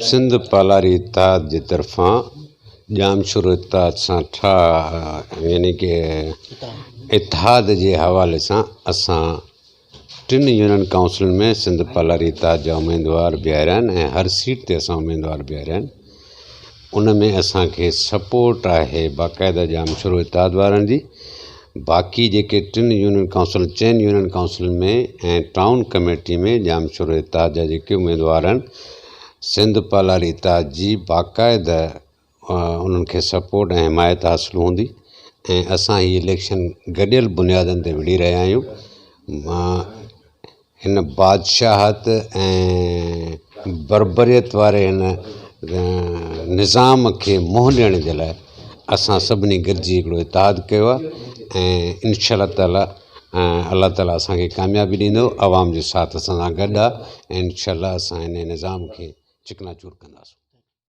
سنڌ پالاري اتحاد جي طرفان ڄامشورو اتحاد سان ٺاهه يعني ڪي اتحاد جي حوالي سان اسان ٽن يونين ڪائونسلن ۾ سنڌ پالاري اتحاد جا اميدوار بيهاريا آهن ۽ هر سيٽ تي اسان اميدوار بيهاريا آهن ان ۾ اسانکي سپورٽ آهي باقاعده ڄامشورو اتحاد وارن جي باقي جيڪي ٽن يونين ڪائونسل چئن يونين ڪائونسلن ۾ ۽ ٽائون ڪميٽي ۾ ڄامشورو اتحاد جا جيڪي اميدوار آهن سنڌ پالاري اتحاد جي باقاعده انهن کي سپورٽ ۽ حمايت حاصل هوندي ۽ اسان هي اليڪشن گڏيل بنيادن تي وڙهي رهيا آهيون مان هن بادشاهت ۽ بربريت واري هن نظام کي منهن ڏيڻ جي لاء اسان سڀني گڏجي هڪڙو اتحاد ڪيو آهي ۽ انشاء الله تعاليٰ الله تعاليٰ اسانکي ڪاميابي ڏيندو عوام جو ساٿ اسان سان گڏ آهي ۽ انشاء الله اسان هن نظام کي چڪنا چور ڪنداسون.